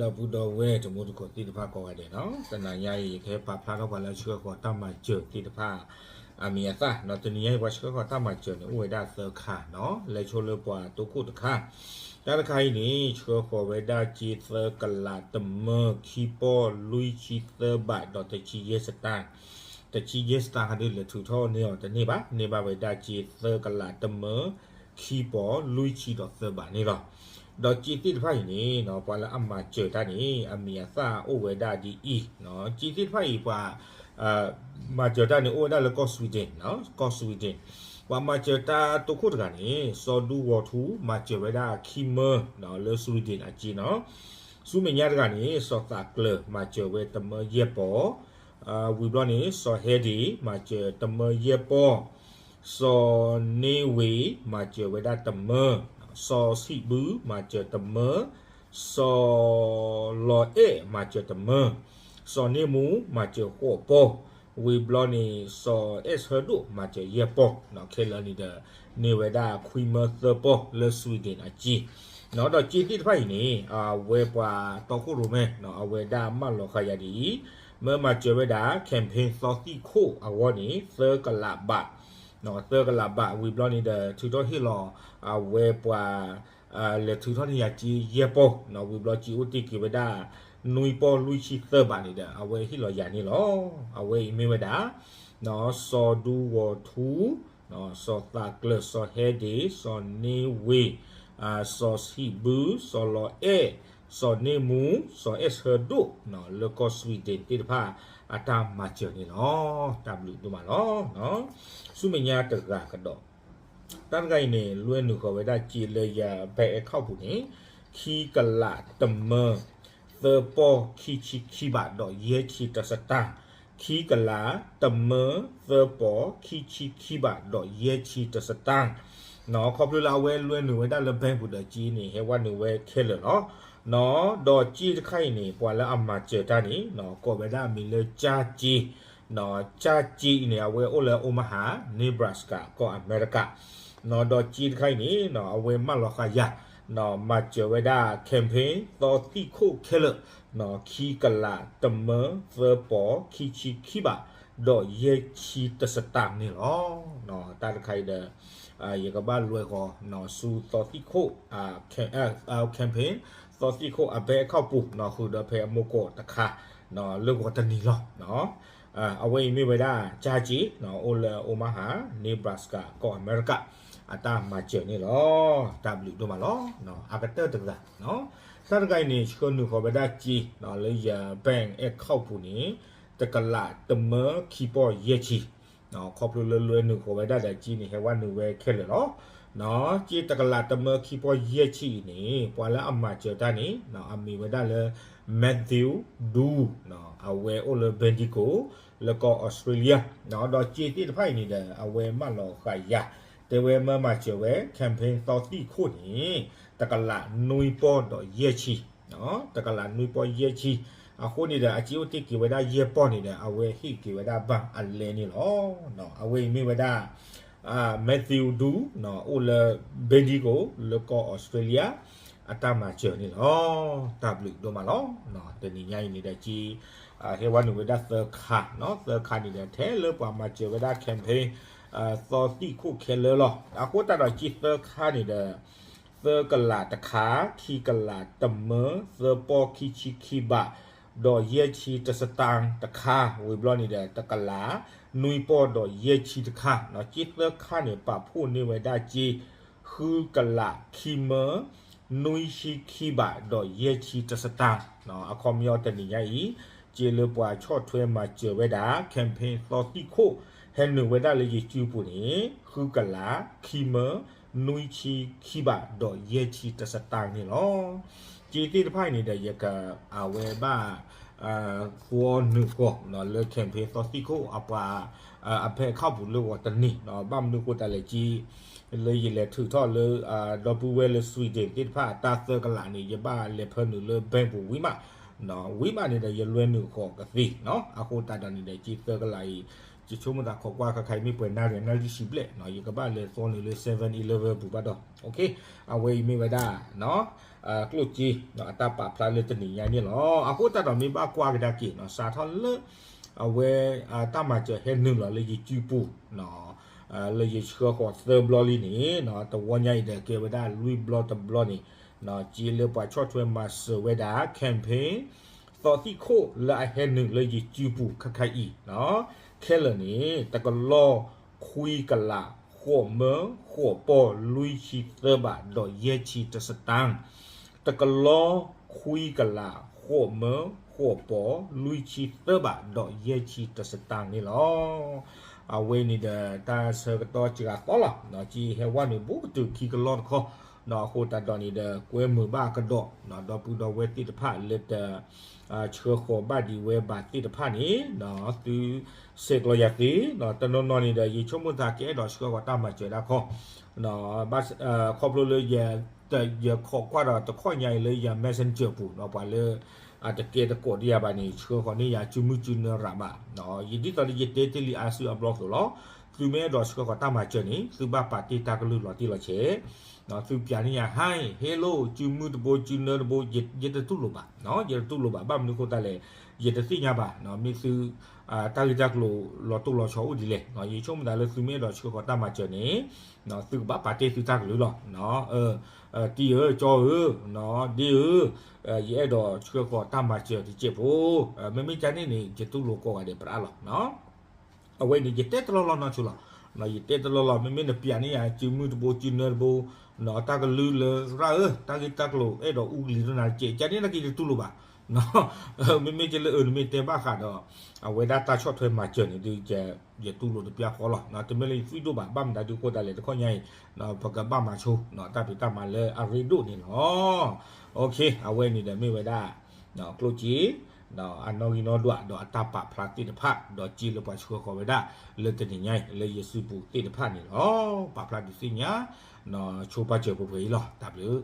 ဒီပုၢ်ဒီဝဲၢ်တံၤသကိးသ့ၣ်တဖၣ်ကိးဂၤဒဲးနီၤ, တနၤညါအံၤ ယကဟဲပာ်ဖျါထီၣ်ပှၤလၢဆှၢဃီၤတၢ်မၤစၢၤသ့ၣ်တဖၣ် အမံၤအသၣ်နီၤ. တနံၤညါအံၤ ပှၤဆှၢဃီၤတၢ်မၤစၢၤန့ၣ် အိၣ်ဝဲဒၣ်သၢခါနီၤ, လဲၤဆိလၢပှၤတိခိၣ်တခါ, တၢ်တခါအံၤန့ၣ် ဆှၢဃီၤဝဲဒၣ်စ့သၢကလးတမၢ ခံပီၢ်လွံၢ်ဆံသၢဘးဒီးတဆံယဲၢ်စတၢၢ်, တဆံယဲၢ်စတၢၢ်ဟဒုးလဲၤထုးထီၣ်န့ၢ်အီၤတန့ၢ်ဘၣ်, န့ၢ်ဘၣ်ဝဲဒၣ်စ့သၢကလးတမၢ ခံပီၢ်လွံၢ်ဆံဒီးသၢဘးန့ၣ်လီၤ. ဒီးစ့သ့ၣ်တဖၣ်အံၤန့ၣ် ပှၤလၢအမၤစၢၤတၢ်န့ၣ် အမံၤအသၣ်အိၣ်ဝဲဒၣ်ဒ်အံၤ, စ့သ့ၣ်တဖၣ်အံၤ ပှၤ မၤစၢၤတၢ်န့ၣ် အိၣ်ဝဲဒၣ်လၢကီၢ် Sweden နီၤ, ကီၢ် Sweden, ပှၤမၤစၢၤတၢ်တိခိၣ်တဂၤန့ၣ် စီၤဒူဝီၤထူ မၤစၢၤဝဲဒၣ်ခံမၢ လၢ Sweden အစ့နီၤ, ဆူမဲာ်ညါတဂၤန့ၣ် စီၤသးကျၢၤ မၤစၢၤဝဲတမၢယဲၢ်ပီၢ်, ဝံၤဘျီန့ၣ် စီၤဟဲဒ့ မၤစၢၤတမၢယဲၢ်ပီၢ်, စီၤန့ဝ့ၤ မၤစၢၤဝဲဒၣ်တမၢ, စီၤဆံးဘု မၤစၢၤတမၢ, စီၤလီၤအဲၣ် မၤစၢၤတမၢ, စီၤန့ၢ်မူ မၤစၢၤဃိးပီၢ်, ဝံၤဘျီန့ၣ် စီၤအဲၣ်ဆၢဒိၣ် မၤစၢၤယဲၢ်ပီၢ်, ခဲလၢာ်န့ၣ်ဒီး န့ၢ်ဝဲဒၣ်ခွံမၢသၢပီၢ်လၢ Sweden အစ့ ဒီးစ့သ့ၣ်တဖၣ်အံၤန့ၣ် အဝဲပှၤတီခိၣ်ရိၣ်မဲ အဝဲဒၣ်မၢလီၤဃာ်ယၤဒ်အံၤ, မၢမၤစၢၤဝဲဒၣ် campaign သီသံၣ်ခိၣ်အဂီၢ်န့ၣ် သၢကလးဘး, သၢကလးဘး ဝံၤဘျီန့ၣ်ဒီး ထုးထီၣ်ဟ့ၣ်လီၤ အဝဲပှၤ လဲၤထုးထီၣ်န့ၢ်ယၤစ့ယဲၢ်ပီၢ်, ဝံၤဘျီစ့အိၣ်တ့ၢ်က့ၤဝဲဒၣ် နွံပီၢ်လွံၢ်ဆံသၢဘးန့ၣ်ဒီး အဝဲဟ့ၣ်လီၤယၤန့ၣ်လီၤ. အဝဲအံၤမ့ၢ်ဝဲဒၣ် စီၤဒူဝီၤထူ စီၤသးကျၢၤ စီၤဟဲဒ့ စီၤန့ဝ့ၤ စီၤဆံးဘု စီၤလီၤအဲၣ် စီၤန့ၢ်မူ စီၤအဲၣ်ဆၢဒိၣ် လၢကီၢ် Sweden သ့ၣ်တဖၣ် အတၢ်မၤစၢၤန့ၣ်လီၤ. တၢ်ဘျုးဒိၣ်မးလီၤ. ဆူမဲာ်ညါတဂၤကဒီး တၢ်တဂၤအံၤန့ၣ် လွဲနုာ်ဃီၤဝဲဒၣ်စ့လၢယ bank account ပူၤန့ၣ် ခံကလးတမၢ သၢပီၢ်ခံဆံခံဘးဒီးယဲၢ်ဆံတစတၢၢ်, ခံကလးတမၢ သၢပီၢ်ခံဆံခံဘးဒီးယဲၢ်ဆံတစတၢၢ်, ခီဖျိလၢအဝဲလွဲနုာ်ဝဲဒၣ်လၢ bank ပူၤဒီးစ့န့ၣ် ဟဲဝဲနုာ်ဝဲခဲလၢာ်လီၤ. ဒီးစ့တခါအံၤန့ၣ် ပှၤလၢအမၤစၢၤတၢ်န့ၣ် ကိးဝဲဒၣ်အမံၤလၢ ကၠၢ်စ့ ကၠၢ်စ့အံၤန့ၣ် အဝဲအိၣ်လၢ Omaha Nebraska ကီၢ်အမဲရကၤ, ဒီးစ့တခါအံၤန့ၣ် အဝဲမၢလီၤဃာ်ယၤ မၤစၢၤဝဲဒၣ် campaign သီသံၣ်ခိၣ်ခဲလၢာ် ခံကလးတမၢ သၢပီၢ်ခံဆံခံဘး ဒီးယဲၢ်ဆံတစတၢၢ်န့ၣ်လီၤ. တၢ်တခါအံၤဒီး ယကဘၣ်လွဲဃီၤ ဆူသီသံၣ်ခိၣ် campaign သီသံၣ်ခိၣ်အ bank account ပူၤ ဃုာ်ဒီးဖဲအမိၢ်ကီၢ်တခါ လၢဂီၤတနံၤလီၤ. အဝဲအံၤမ့ၢ်ဝဲဒၣ် ကၠၢ်စ့ အိၣ်လၢ Omaha Nebraska ကီၢ်အမဲရကၤ အတၢ်မၤစၢၤန့ၣ်လီၤ. တၢ်ဘျုးဒိၣ်မးလီၤ. အကတၢၢ်တဂၤ တၢ်တဂၤအံၤန့ၣ် ဆှၢနုာ်ဃီၤဝဲဒၣ်စ့ လၢယ bank account ပူၤန့ၣ် တကလးတမၢခံပီၢ်ယဲၢ်ဆံ ခီဖျိလၢလွဲနုာ်ဃီၤဝဲဒၣ်ဒီးစ့န့ၣ် ဟဲဝဲနုာ်ဝဲခဲလၢာ်လီၤ. စ့တကလးတမၢခံပီၢ်ယဲၢ်ဆံအံၤန့ၣ် ပှၤလၢအမၤစၢၤတၢ်န့ၣ် အမံၤဝဲဒၣ်လၢ Matthew Du, အဝဲအိၣ်လၢ Bendigo လၢကီၢ်အီစထြ့လယါ, ဒီးစ့သ့ၣ်တဖၣ်အံၤန့ၣ်ဒီး အဝဲမၢလီၤဃာ်ယၤ တဲဝဲမၢမၤစၢၤဝဲ campaign သီသံၣ်ခိၣ်န့ၣ် တကလးနွံပီၢ်ဒီးယဲၢ်ဆံ တကလးနွံပီၢ်ယဲၢ်ဆံ, အဃိန့ၣ်ဒီး အစ့အိၣ်တ့ၢ်က့ၤဝဲဒၣ်ယဲၢ်ပီၢ်န့ၣ်ဒီး အဝဲဟ့ၣ်က့ၤဝဲဒၣ်ဘၣ်အလဲန့ၣ်လီၤ. အဝဲအံၤမ့ၢ်ဝဲဒၣ် Matthew Du အိၣ်လၢ Bendigo လၢကီၢ်အီစထြ့လယါ အတၢ်မၤစၢၤန့ၣ်လီၤ. တၢ်ဘျုးဒိၣ်မးလီၤ. တနံၤညါအံၤန့ၣ်ဒီးစ့ ဟဲဝဲနုာ်ဝဲဒၣ်သၢခါ, သၢခါန့ၣ်ဒီး ထဲလၢပှၤမၤစၢၤဝဲဒၣ် campaign သီသံၣ်ခိၣ်ခဲလၢာ်လီၤ. အဃိသတးဒီးစ့သၢခါန့ၣ်ဒီး သၢကလးတခါ, ခံကလးတမၢ, သၢပီၢ်ခံဆံခံဘး, ဒီးယဲၢ်ဆံတစတၢၢ်တခါ, ဝံၤဘျီန့ၣ်ဒီး တကလးနွံပီၢ်ဒီးယဲၢ်ဆံတခါ, စ့သၢခါန့ၣ် ပာ်ဖှိၣ်န့ၢ်ဝဲဒၣ်စ့ ဃုကလးခံမၢ နွံဆံခံဘးဒီးယဲၢ်ဆံတစတၢၢ်, အခီပညီတနံၤညါအံၤ စ့လၢပှၤဆီၣ်ထွဲမၤစၢၤဝဲဒၣ် campaign သီသံၣ်ခိၣ် ဟဲနုာ်ဝဲဒၣ်လၢယစုပူၤန့ၣ် ဃုကလးခံမၢ နွံဆံခံဘးဒီးယဲၢ်ဆံတစတၢၢ်န့ၣ်လီၤ. စ့သ့ၣ်တဖၣ်အံၤန့ၣ်ဒီး ယက အဝဲဘၣ် ဃီနုာ်ဃီၤလၢ campaign သီသံၣ်ခိၣ်အပှၤ အ bank account ပူၤလၢဂီၤတနံၤ, ဘၣ်မနုၤဃိသတးလဲၣ်စ့ လၢယလဲၤထုးထီၣ်လၢ ဒီပုၢ်ဝဲၢ်လၢ Sweden သ့ၣ်တဖၣ်အတၢ်သၢကလးန့ၣ် ယဘၣ်လဲၤဖၢနုာ်လၢ bank ပူၤဝံၤမး, ဝံၤမးန့ၣ်ဒီး ယလွဲနုာ်ဃီၤကသ့, အဃိသတးဒီးန့ၣ်ဒီး စ့သၢကလးအံၤ ယဆိကမိၣ်သးခိးကွၢ်ခဲခါအံၤမ့ၢ်ပှဲၤနၣ်ရံၣ် နၣ်ရံၣ်တဆံဘျဲၣ်နီၤ ယကဘၣ်လဲၤသီနုာ်လၢ seven eleven ပူၤဘၣ်ဒီး အဝဲအံၤမ့ၢ်ဝဲဒၣ် ကျိၣ်စ့ အတၢ်ပာ်ဖျါလၢတနံၤညါန့ၣ်လီၤ. အဃိသတးဒီးမ့ၢ်ဘၣ်ကွၢ်ကဒါက့ၤနီၤ စးထီၣ်လၢ အဝဲ တၢ်မၤစၢၤဟဲနုာ်လီၤလၢယစုပူၤ လၢယဆှၢဃီၤသၢဘျီလံန့ၣ် တဝီညါအံၤဒီးကဲဝဲဒၣ်လွံၢ်ဘျီတဘျီန့ၣ် စ့လၢပှၤဆီၣ်ထွဲမၤစၢၤဝဲဒၣ် campaign သီသံၣ်ခိၣ်လၢအဟဲနုာ်လၢယစုပူၤခဲခါအံၤ ခဲလၢာ်န့ၣ် တကလီၢ်ခွံကလး ဃိးမၢဃိးပီၢ်လွံၢ်ဆံသၢဘးဒီးယဲၢ်ဆံတစတၢၣ် တကလီၢ်ခွံကလး ဃိးမၢဃိးပီၢ်လွံၢ်ဆံသၢဘးဒီးယဲၢ်ဆံတစတၢၣ်န့ၣ်လီၤ. အဝဲန့ၣ်ဒီးတၢ်ဆၢကတီၢ်စှၤသီလီၤ စ့ဟဲဝဲနုာ်ဘူးကတုၤခံကလီၢ်တခီ အဃိသတးဒီးန့ၣ်ဒီး ကွဲမုာ်ဘၣ်ကဒီး ဒီပုၢ်ဒီဝဲၢ်သ့ၣ်တဖၣ်လၢတ ဆှၢဃီၤဘၣ်ဒံးဝဲဘၣ်သ့ၣ်တဖၣ်န့ၣ် သုဆဲးကျိးယၤသ့ တနီၤနီၤန့ၣ်ဒီး ယဆိကမိၣ်သးကအဲၣ်ဒိးဆှၢဃီၤတၢ်မၤစၢၤဒၣ်ခီ ခီဖျိလၢ ယခိးကွၢ်ဒီးတခီညါအံၤလၢယ messenger ပူၤ ပှၤလၢ အတကဲတကိးဒံးယၤဘၣ်န့ၣ် ဆှၢဃီၤန့ၢ်ယၤစုမုၢ်စုနၢရးဘၣ် ယဒ်သိးလၢယတဲတ့ၢ်လံအါစုအါဘျီအသိးလီၤ. သုမ့ၢ်အဲၣ်ဒိးဆှၢဃီၤတၢ်မၤစၢၤန့ၣ် သုဘၣ်ပာ်တ့ၢ်တၢ်ကလုၢ်လီၤတံၢ်လီၤဆဲး သုပျးန့ၢ်ယၤ hi hello စုမုၢ်တဘိစုနၢတဘိ ယတတူၢ်လိာ်ဘၣ် ယတတူၢ်လိာ်ဘၣ် ဘၣ်မနုၤအဃိသတးလဲၣ် ယတသ့ၣ်ညါဘၣ် မ့ၢ်သု တၢ်ဂ့ၢ်တၢ်ကျိၤလီၤတိၢ်လီၤဆီအိၣ်ဒ်လဲၣ် ယဆိကမိၣ်သးလၢသုမ့ၢ်အဲၣ်ဒိးဆှၢဃီၤတၢ်မၤစၢၤန့ၣ် သုကဘၣ်ပာ်တ့ၢ်သုတၢ်ကလုၢ်လီၤ တံၢ်ဧၢ ကၠီဧၢ ဒ့ဧၢ ယအဲၣ်ဒိးဆှၢဃီၤတၢ်မၤစၢၤတစဲးဖိ မ့မ့ၢ်ကန့ၣ်န့ၣ် ယတူၢ်လိာ်ကိးဂၤဒဲးပြးလီၤ အဝဲန့ၣ် ယတဲတလီၢ်လီၢ်နီၢ်ဆိလီၤ ယတဲတလီၢ်လီၢ် မ့မ့ၢ်နပျးန့ၢ်ယၤ စုမုၢ်တဘိစုနၢတဘိ တၢ်ကလုၢ်လၢရၣ်ဧၢ တၢ်ဂ့ၢ်တၢ်ကျိၤအဲၣ်ဒိးအူကလံၤဒိၣ်နၤတစဲး ကန့ၣ်နက့ၤတတူၢ်လိာ်ဘၣ် မ့မ့ၢ်ကလၢအၢ နမ့ၢ်တဲဘၣ်ဃးဒီး အဝဲဒၣ်တၢ်ဆီၣ်ထွဲမၤစၢၤန့ၣ်ဒုး ယတူၢ်လိာ်တပျၢ်ဃီလီၤ တမ့ၢ်လၢယသွံၣ်ဒိၣ်ဘၣ် ဘၣ်မနုၤဒုးအဃိသတးလဲၣ် တခီညါအံၤ ပကဘၣ်မၤဆိ တၢ်ဖံးတၢ်မၤလၢအရ့ဒိၣ်န့ၣ်လီၤ အဝဲန့ၣ်ဒီးမ့ၢ်ဝဲဒၣ် ကျိၣ်စ့ အနီၣ်ဂံၢ်နီၣ်ဒွးဒီးအတၢ်ပာ်ဖျါသ့ၣ်တဖၣ် ဒီးစ့လၢပှၤဆှၢဃီၤဝဲဒၣ် လၢတနံၤညါအံၤ လၢယစုပူၤသ့ၣ်တဖၣ်န့ၣ်လီၤ. ပာ်ဖျါဒုးသ့ၣ်ညါ ဆိပာ်စၢၤပှဲၤပှဲၤအံၤလီၤ တၢ်ဘျုး